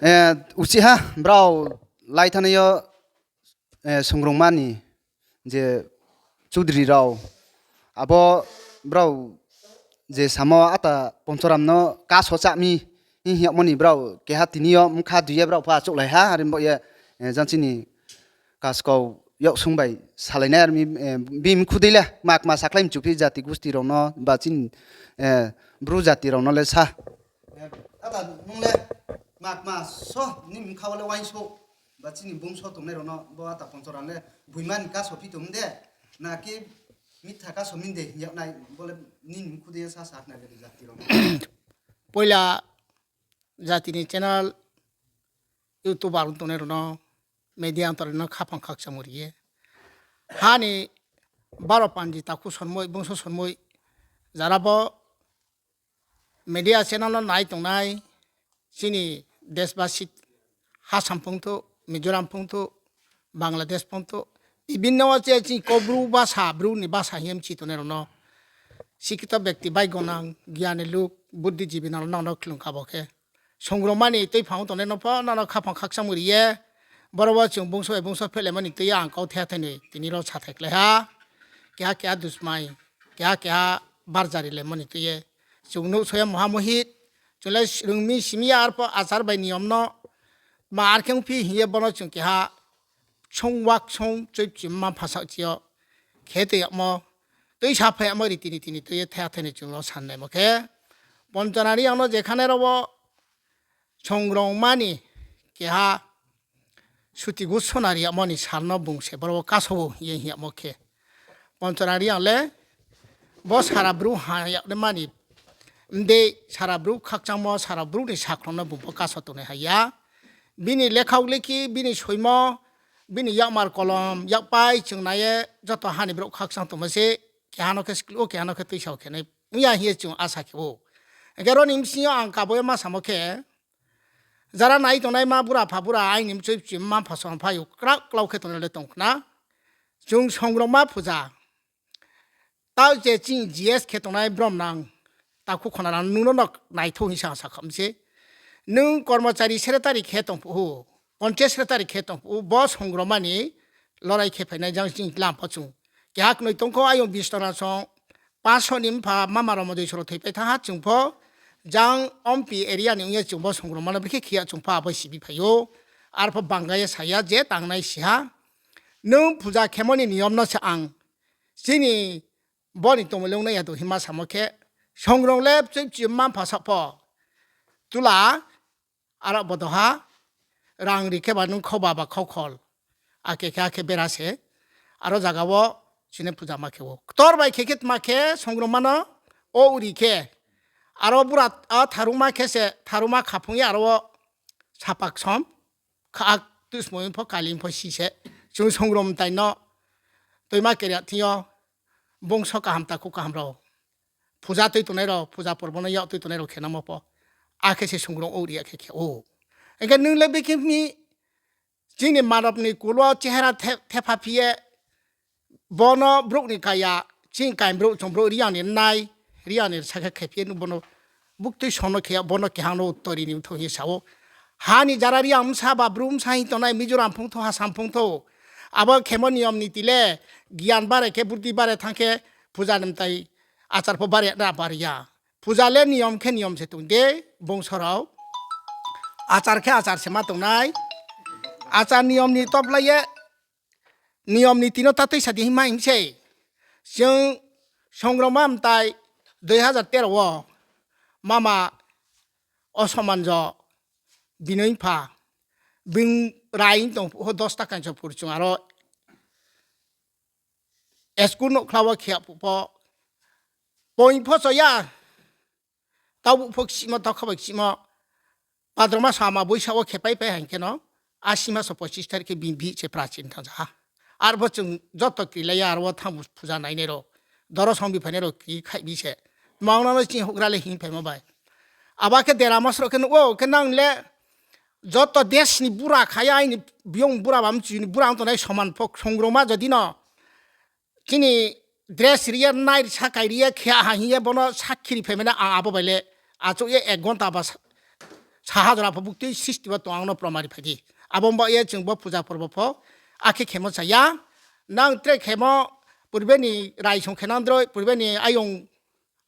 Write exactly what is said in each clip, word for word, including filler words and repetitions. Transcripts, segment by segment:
Eh, uchih ha, brao lai thanngnai yo, eh, songrongma ni je chudri rao, abo brao je samo ata Ponchoram no kaso chá mi hing hing yagmo ni brao keha tini yo bkha dui ye brao pho achouhlai ha, are bo ye, eh, jang chini kaskau yaksung bai salainai, are mi, eh, bini mkhu dei le kma kma sakhlai mchu phi jati gusti rao no, ba chini, eh, Bru jati rao no le sa. Eh, ata nung le kma kma so ni bkha wo le uaingsouh, ba chini bungso tongnai rao no bo ata Ponchoram le boima ni kaso phi tong de, na khe mitha kaso mi de hing yagnai, bo le nini mkhu dei ye sa sa khnari jati rao no. Poila jati ni channel, YouTuber ong tongnai rao no, media ong tongnai rao no khaphang khakchangmo ri ye, ha ni baro panji takhu sonmoi, bungso sonmoi, jara bo media channel no nai tongnai, chini desbasi, Assam phungthou, Mizoram phungthou, Bangladesh phungthou, bibhinno wo che chini Kaubru basa, Bru ni basa hing ye mchi tongnai rao no, শিক্ষিত ব্যক্তি bai gonang, giyani luk, বুদ্ধিজীবী nang no, nang no khlum kha bo khe. Songrongma ni tuiphang tongnai no pho nang no khaphang khakchangmo ri ye, boro wo chung bungso bai bungso phehlaimo ni tui ye ang kau the thai noi tini rao sathai klái ha. Keha keha dusmai, keha keha barjari laimo ni tui ye. Chung nuhsao ye moha mohit, chung le rung mi simi ya, arpho achar bai niyom no, ma ar khe ongphi hing ye bono chung keha song wak song choipchi mma phasaoh chi yo khe tui yagmo, tuisa phai yagmo riti niti ni tui ye the thai noi chung no sannaimo khe, Ponchoram Reang no jekhanai rao wo songrongma ni keha suti gusona ri yagmo ni sal no bung se boro wo kaso ou hing ye hing yagmo khe, Ponchoram Reang le bo sara Bru ha yagnaima ni mdei, sara Bru khakchangmo, sara Bru ni sakhrouh no bung pho kaso tongnai ha ya. Bini lekhaoh lekhi, bini soimo, bini yakmar kolom yakpai chung nai ye joto ha ni brouh khakchang tongmo se, keha no khe sklu, keha no khe tuisa khe nai ong ya hing ye chung asa khe ou. Hing khe ro ni bsing yo ang kabo ye ma samo khe, jara nai tongnaima bura pha bura, aini mchoi bchi mma pha song phai ou, kra klau khe tongnai le tong khna. Chung songrongma phuja, tao je chini G S khe tongnai brom nang, takhu khonarang nung no nok naithou hing sa ang sa kha mi se. Nung kormochari secretary khe tong phuh ou, panchayat secretary khe tong phuh ou, bo songrongma ni lorai khe phainai jang chini tlam pho chung keha knoi tong kho, ayong bis tona song, panso ni mpha mama rao modoi soro thoipai thanng ha chung pho, jang Ompi area ni ong ye chung bo songrongma no brekhe khe ya chung pho abo sibi phai ou. Arpho bangga ye sa ya je tangnai si ha. Nung phuja khemo ni niyom no se ang chini bo ni tongmo le ong nai ya do hima samo khe, songrong le bchoi bchi mma pha saoh pho tula, aro bo doha, rang ri khe ba nung khauba ba khaukhol, akhe khe akhe bera se, aro zaga wo chini phuja ma khe ou. Ktor bai khe khe tma khe songrongma no ou ri khe, aro bura a tharungma khe se, tharungma khaphung ye aro wo sapa ksom, kha, tusmo pho kali pho si se, chung songrong mtai no toima keria thing yo, bungso kaham takhu kaham rao, phuja tui tongnai rao, phuja porbo no yak tui tongnai rao khe nangmo pho, akhe se songrong ou ri ya khe khe ou. Hing khe nung le bikhe mi, chini manob ni kul wo chehera the-, thepha phi ye, bono brouh ni kaya, chini kai brouh chung brouh Reang ni nai, Reang ni sa khe khe phi ye nung bono buktui song no khe ya, bono keha no tori ni thou hing ye sa ou. Ha ni jara Reang bsa ba Bru bsa hing tongnai Mizoram phungthou, Assam phungthou, abo khemo niyom niti le, giyan bare khe, burdi bare thanng khe, phuja ni mtai achar pho bare na bare ya. Phuja le niyom khe niyom se tong de, bungso rao. Achar khe achar se ma tongnai. Achar niyom ni toplai ye, niyom niti no ta tuisa di hingma hing sei. Chung songrongma mtai dui hazar tero wo mama Osomanjo Binoy pha, bini rai tong phuh ho dosta Kanchanpur chung aro school nouhkhla wo khe ya phuh pho, poing pho cho ya, taobuh pho ksihmo, taokha bai ksihmo, Bhadra mas ama boisa wo khe pai pai haing khe no, asi mas wo pochis tarik khe bini bihih se prachin thanng ja ha. Arpho chung joto krilai ya, aro wo thanng phuja nainai rao, doro song bi phainai rao kri khaih bi se. Tma ong no chini houhgra le hing phaimo bai. Abo khe dera mas rao khe nuh ou, khe nang le joto des ni bura kha ya, aini biyong bura ba mchu ni bura ong tongnai soman pho songrongma jodi no chini dress ri ye, nai sa kai ri ye, khe aha hing ye bono sakhi ri phaimai na ang abo bai le achouh ye ek ghonta ba sa-, saha jora pho buktui sristi wo tong ang no proman ri phai di. Abo baoh ye chung bo puja porbo pho akhe khemo cha ya. Nang tre khemo purbe ni raisong khe nang droi, purbe ni ayong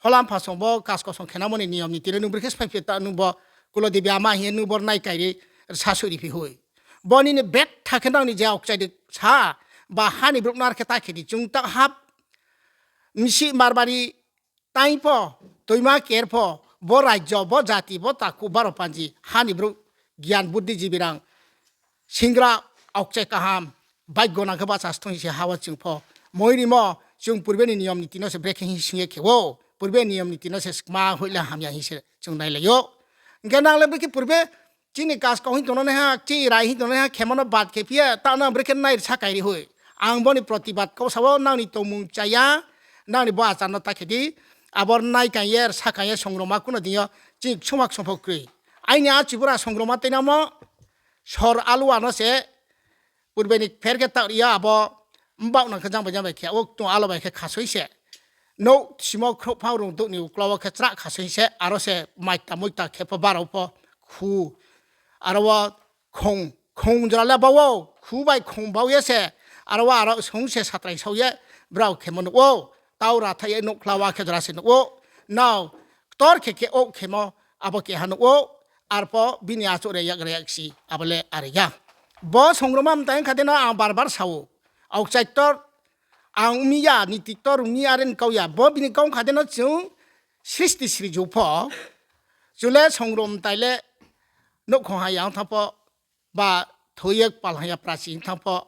holam phasong bo kaskosong khe nangmo ni niyom niti le nung brekhe sphai phi ta nung bo Kulo Debi ama hing ye nung bo nai kai ri rsa soi ri phi hoi. Bo nini betha khe nang ni je aokchai di sa ba ha ni brouh no ar khe ta khe di chung ta hap msi marbari tai pho, toima ker pho, bo rajyo, bo jati, bo takhu, baro panji, ha ni brouh, gyan buddhi jibi rang, singra, aokchai kaham, baigo nang khe bahcha sthung hing se ha wo chung pho. Moi rimo, chung purbe ni niyom niti no se brekhe hing sing ye khe ou, purbe niyom niti no se skma hoih le hamya hing se chung nailai ou. Hing khe nang le brekhe purbe chini kaskau hing tongnaiha, chini rai hing tongnaiha, khemo no bad khe phi ye, taoh no brekhe nai rsa kai ri hoi. Ang bo ni protibad kau sa wo, nang ni tongmung cha ya, nang ni bo achar no ta khe di, abo nai kai ye, rsa kai ye, songroma kuno dei yo, chini ksungma ksung pho kroi. Aini achi bura songroma teinamo, sor alua no se, purbe ni pher khe taoh ri ya, abo mbaoh nang khe jang bai jang bai khe, o ktung alo bai khe khasoi se. Nouh simo khrouhphang rung douh ni uklau wo khe chrah khasoi se, aro se maikta muikta khe pho barao pho khu. Aro wo khong, khong jora le bau wo, khu bai khong bau ye se, aro wo aro song se satrai sao ye, brao khemo nuh ou, tau ratha ye nouhkhla wo khe jora se nuh ou, nao, ktor khe khe ouh khemo, abo keha nuh ou, arpho bini achouh re yak re yak si, abo le are ya. Bo songroma mtai ong kha de no ang bar bar sa ou, aokchai ktor, ang mi ya, niti ktor mi are ni kau ya, bo bini kau ong kha de no chung sristi srijou pho, chung le songrom mtai le nouhkhong ha ya ong thanng pho, ba thoi ye pal ha ya prachi ong thanng pho,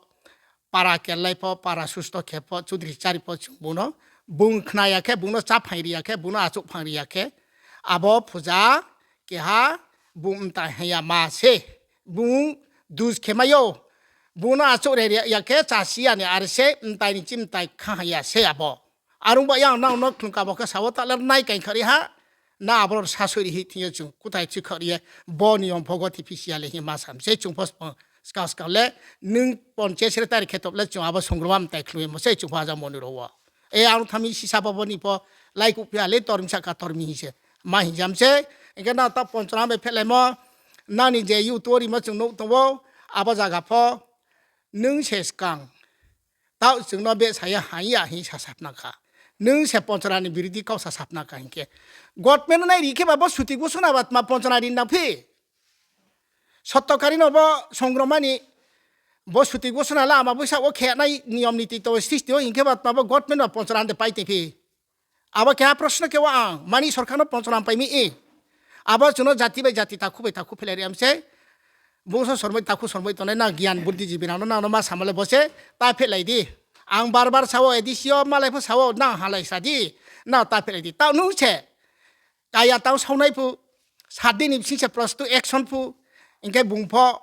para kerlai pho, para susto khe pho, chudri chari pho chung bung no, bung khna ya khe, bung no cháphang ri ya khe, bung no achouhphang ri ya khe, abo phuja keha bung mtai ha ya ma se, bung dus khe mai ou, bung no achouh re ri ya khe chasi ya ni are se, mtai ni chi mtai kha ha ya se abo. Are ong ba yang nang no khlum kabo khe sa wo ta le nai kai kha ri ha, na abo rsa soi ri hi thing yo chung kuthai thoi kha ri ye, bo niyom pho goti phi si ya le hing ma sam se chung pho skang skang le, nung ponchayat secretary khe top le chung abo songroma mtai khlum ye mo se chung pho aja moni ro wo. E ang tha mi sisa bo bo ni pho, lai kuh phi ya le tor mi sahka tor mi hing se, ma hing jam se, hing khe nang ta ponchoram bai phehlaimo, nang ni je YouTube wo rimo chung nuh tong ou, abo zaga pho, nung se skang, taoh chung no behsa ye hang ya hing sasapna kha. Nung se ponchoram ni birodi kau sasapna kha hing khe. Government no nai ri khe ba bo suti gusona ba tma ponchoram ri nang phi. Sottokari no bo songroma ni bo suti gusona la ama boisa wo khe nai niyom niti tong sristi wo hing khe ba tma bo government no ponchoram de pai tei phi. Abo keha prosno khe wo ang, mani sorkar no ponchoram pai mi i. Abo chung no jati bai jati takhu bai takhu phelai ri am se. Bungso sormoi takhu sormoi tongnai nang gyan buddhi jibi nang no, nang no ma samo le bo se, ta phelai di. Ang bar bar sa wo, A D C yo malai pho sa wo, nang halai sa di, nang ta phelai di. Taoh nung se, kaya tang saonai phu, sat din ni bsing se prostu action phu, hing khe bung pho,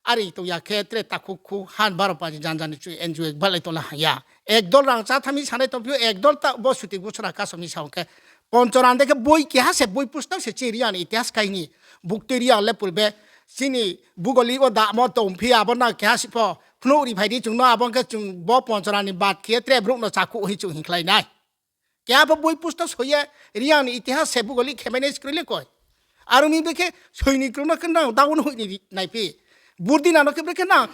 are tong ya khe tre takhu khu, han baro paji jan jan ni chu N G O balai tong la ha ya. Ekdol rang chá tha mi sanai tong phi ou, ekdol ta bo suti gusona kasom mi sa ong khe, ponchoram de khe boi keha se boi pusto se chini Reang ni itihas kaini, buktui Reang le purbe, chini bugoli wo damo tong phi abo nang keha si pho, phnuh ri phai di chung no abo ong khe chung bo ponchoram ni bad khe tre brouh no chakhuh hing chung hingkhlai nai. Keha pho boi pusto soi ye, Reang ni itihas se bugoli khe mai nai se kroi le koi. Are ong mi brekhe soi ni krung no khe nang daun hoih ni nai phi. Burdi nang no khe brekhe nang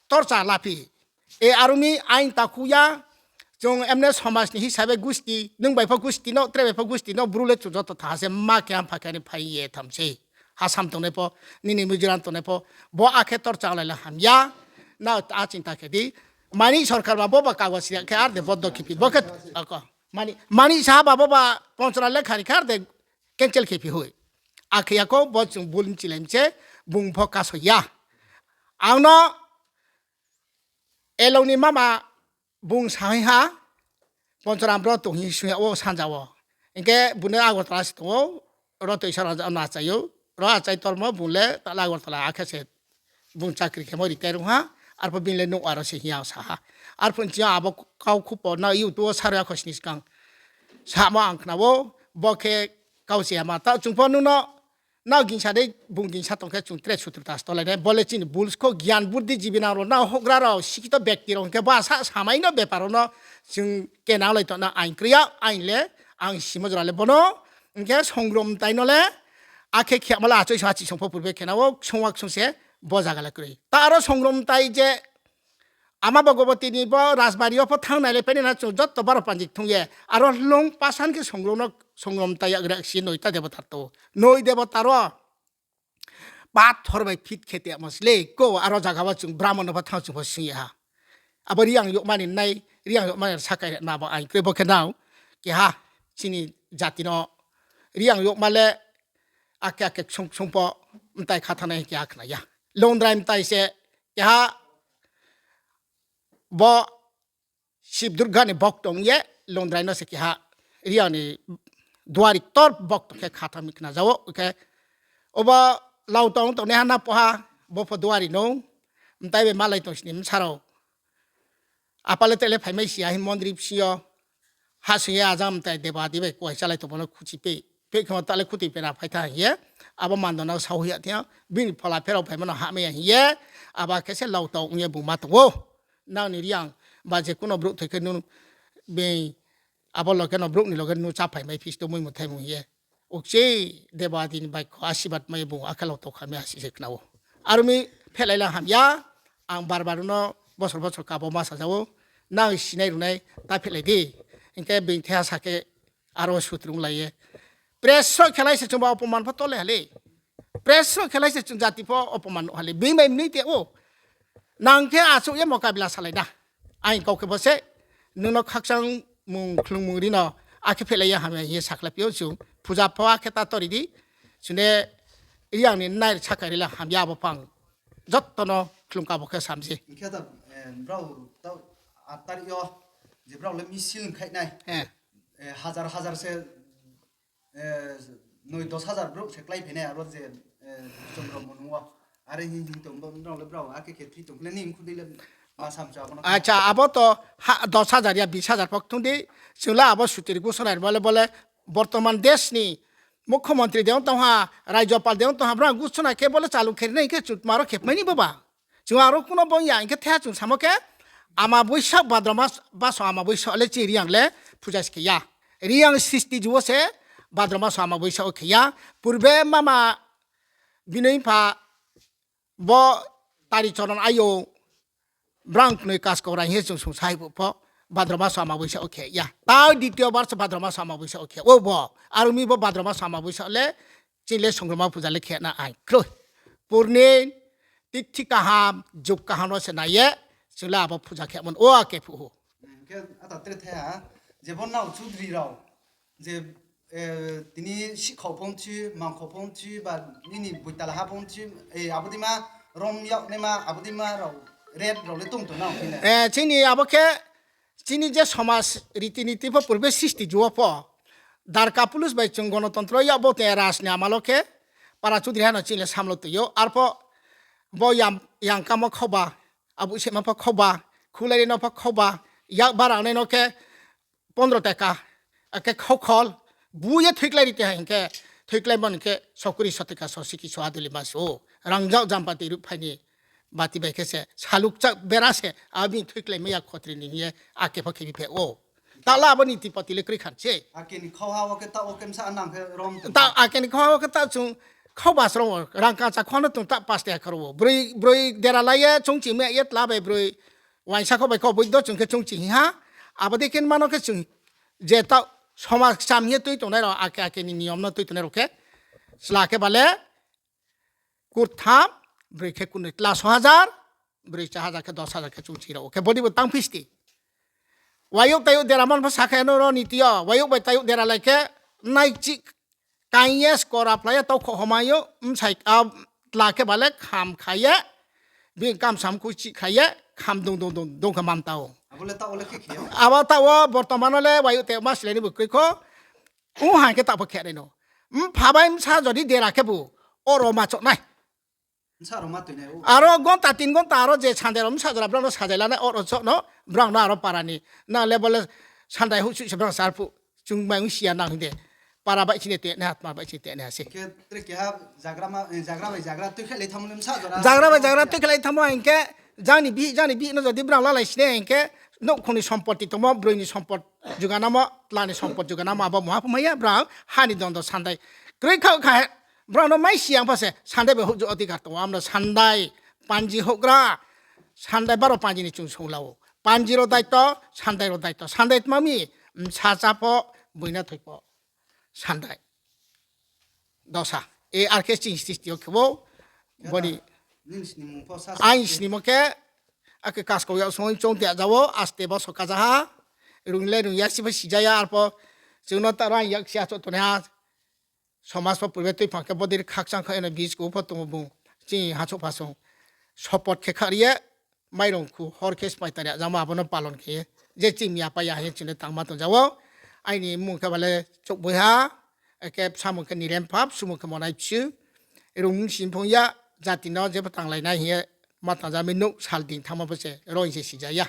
torcha la phi. E are ong mi ain takhu ya, chung emne somaj ni hisabe gusti, nung bai pho gusti no, tre bai pho gusti no, bru le chung joto tha se ma khe ampha khe ni phai ye tham se. Hasam tongnai pho, nini Mizoram tongnai pho, bo akhe torcha lai le ham ya, na a chinta khe di. Mani sorkar ba bo ba kagos ri ya khe ar de boddo khe phi, bo khe, ako. Mani, mani saha ba bo ba ponchoram lekha ri khe ar de cancel khe phi hoi. Akhe ya kho bo chung bul mchilai mse, bung pho kaso ya. Ang no Elong ni mama bung sa hai ha, Ponchoram bro tong hing sung yag wo sanja wo. Hing khe bung no Agartala se tong ou, ro toisa rao no achai ou, ro achai tormo bung le tala Agartala akhe se bung chakri khemo retire ong ha, arphuh bini le nouh aro se hing ya sa ha. Arphuh nching yo abo kau khupo no YouTube wo saro ya kho sini skang. Samo ang khna ou, bo khe kau se ya ma. Taoh chung pho nung no nao gingsa dei, bung gingsa tong khe chung tre sutrota stolai nai. Bo le chini bul skho gyan buddhi jibi nang rao, nao houhgra rao, sikito bekti rao hing khe bo asa samai no bepar rao no chung kenanglai tong na ain kri ya, ain le ang simo jora le bono, hing khe songrom tai no le Akhe khemo le achoi song achih song pho purbe khe na wo ksung wa ksung se bo zaga le kroi. Ta aro songrom tai je Ama Bhagabati ni bo Rajbari yo pho thanng nai le pai nai na chung joto baro panji kthung ye. Aro hlung pasan khe songrom no, songrom tai yak rek si noita debota tong ou. Noi debota ro pathor bai phit khe tongmo se le ko aro zaga wo chung Brahmo no pho thanng chung pho sing ye ha. Abo Reang youhma ni nai, Reang youhma ni sakai na bo aing kroi bo khe nao. Keha chini jati no Reang youhma le ake ake ksung ksung pho mtai kha thanng nai hing keha khna ya. Longdrai mtai se keha bo Sib Durga ni bok tong ye, Longdrai no se keha Reang ni duari ktor bok tong khe kha thanng mi khna ja ou khe. Obo lau tong tongnaiha na poha, bo pho duari no, mtai bai malai tong sini bsa rao. Apa le tre le phaimai si ya hing mondri bsing yo. Hahsoing ye ajang mtai deba di bai kuai chálai tongmo no khuchi pe. Pe khe mo ta le khuti pena phai tha hing ye. Abo mando no sao ya thing yo. Bini phola pherao phaimo no hahmai ya hing ye. Abo khe se lau tong ong ye bung ma tong ou. Nang ni Reang ba je kuno brouh thoi khe nung bini abo loge no brouh ni loge nung chá phaimai phi sto mui muthai mung hing ye. Ukchi deba di ni bai kho asirbad mai ye bung akhe lau tong kha mi asi se khna ou. Aro mi phelai la ham ya. Ang bar bar no bosor bosor kabo ma sa ja ou. Nang sinai runai ta phelai di. Hing khe bini theha sa khe aro sutrung lai ye. Press rao khelai se chung ba opoman pho tole ha le. Press rao khelai se chung jati pho opoman nuh ha le. Bini bai mnui te ou. Nang khe achouh ye mokabila salai na. Aini kau khe bo se, nung no khakchang mung khlung mung ri no, akhe phelai ya hamya hing ye sakhlai phi ou chung. Puja pho akhe ta tori di. Chung ne Reang ni nai sakai ri le hamya abo phang. Joto no khlung kabo khe sam se. Hing khe ta, eh, brao ta atar yo, je brao le misil khai nai. Eh. Eh, hazar hazar se, eh, noi dos hazar brouh se klái phainai abo je, eh, Chondro Monu wo. Are hing hing tong bo, brao le brao akhe khe thwi tong khe le ni mkhu dei le ma samchu abo no. Acha, abo to ha, dos hazar ya bis hazar pho kthung di. Chung le abo sutir gusonai bo le, bo le bortoman desh ni mukhyamantri de ong tong ha, rajyopal de ong tong ha, brao gusona khe bo le chalu khe ri nai khe chutma ro khe mai ni bo ba. Chung aro kuno bong ya hing khe theha chung samo khe, ama boisa Bhadra mas, baso ama boisa le chini Reang le puja se khe ya. Reang sristi ju wo se Bhadra maso ama boisa wo khe ya. Purbe mama Binoy pha bo Tari Choron ayo brang knoi kaskau rai hing ye chung sungsai phuh pho Bhadra maso ama boisa wo khe ya. Tao ditiyo bar se Bhadra maso ama boisa wo khe ou bo. Aro mi bo Bhadra maso ama boisa le chini le songroma puja le khe na aing kroi. Purni tithi kaham, juk kaham no se nai ye, chung le abo puja khe mon ou akhe phuh ou. Hing khe ata tre thaiha, je bo nrao chudri rao, je, eh, tini sihkhau pho mthi, mangkhau pho mthi, ba nini boitala ha pho mthi, eh, abo dei ma rom yag naima, abo dei ma rao, ret rao le tong tong nang phi na. Eh, chini abo khe, chini je somaj riti niti pho purbe sristi ju wo pho, darka pulus bai chung gonotontro yag bo te raj ni amalo khe, para chudri ha no chini le samlo tui ou, arpho bo yam, yangkamo khauba, abo sema pho khauba, khulai ri no pho khauba, yak barang nai no khe, pondro taka, akhe khaukhol, bu ye thoiklai ri te ha hing khe, thoiklai mon khe, sokuri soteka sosiki soaduli ma se ou, rangjak jampati ruhphai ni, bati bai khe se, salukchak bera se, abo bini thoiklai mai ya khotri ni hing ye, akhe pho khe bi phe ou. Tala abo ni tipati le kroi khan se. Ake ni khauha wo khe ta wo khe msa nang khe rom tong. Ta ake ni khauha wo khe ta chung khauba srong wo, rang kacha khau no tong ta paste kha ro wo. Broi, broi dera lai ye, chungchi me ye tla bai broi, waisa khau bai khau boi do chung khe chungchi hing ha. Abo dei khe mano khe chung, je ta somaj kcham hing ye tui tongnai rao, ake ake ni niyom no tui tongnai rao khe, chla khe ba le, kurtham, broi khe kurnoi tla so hajar, broi cha hajar khe dos hajar khe chungchi rao khe body bo tang phisti. Wayouh tayouh dera mon pho sa khe no ro niti yo, wayouh bai tayouh dera lai khe, nai chih, kaing ye skora phlai ye tau kho homai ou, bsai, a, tla khe ba le kham kha ye, bini kamsam khui chih kha ye, kham dung dung dung dung khe mam ta ou. Abo le ta wo le khe khe ou. Abo ta wo bortoman no le wayouh tayouh ma silai ni bo kroi kho, ong ha hing khe ta pho khe nai no. Mpha bai bsa jodi dera khe bu, oro ma choh nai. Aro gonta tin gonta aro je sandai rao bsa jora brao no sajai lanai oro choh no, brao no aro para ni. Na le bo le sandai houh suh se brao sar phuh, chung mai ong si ya nang hing de. Para bai chini te nai ha, tma bai chini te nai ha se. Khe tre keha jagra ma, eh, jagra bai jagra tuikhelai thanngmo le bsa jora. Jagra bai jagra tuikhelai thanngmo hing khe, jang ni bihih, jang ni bihih no jodi brao lalai sinai hing khe, nouhkhong ni sompoti tongmo, broi ni sompot juganamo, tla ni sompot juganamo, abo mungha pho mai ya, brao ha ni dondo sandai. Kroi kha kha he, Brao no mai si yang pho se, sandai bai houhju odhikar tong ou. Amo no sandai panji houhgra, sandai baro panji ni chung songla ou. Panji rao daito, sandai rao daito. Sandai tma mi, bsa chá pho, boina thoi pho. Sandai. Dosa. E ar khe ching sristi yo khe ou. Boni aini snimo khe, akhe kaskau yak song choung te ja ou, aste bo soka ja ha. Rung le rung ya, si pho sija ya, arpho chung no ta rang yak si achouh tongnaiha. Somaj pho purbe tuiphang khe bodei khakchang kha eno bisku pho tong ou bung. Chini hachouh phasong support khe kha ri ye, mairong khu hor khe spai tari jamo abo no palon khe ye. Je chini ya pai ya hing ye chung le tangma tong ja ou. Aini mmung khe ba le Chouhboi ha, akhe bsamung khe Niren pha, bsumung khe Monai Bsu. Rung mung si phung ya, jati no jepho tanglai nai hing ye ma tang ja mi, nouh sal ding thanngma pho se ro hing se sija ya.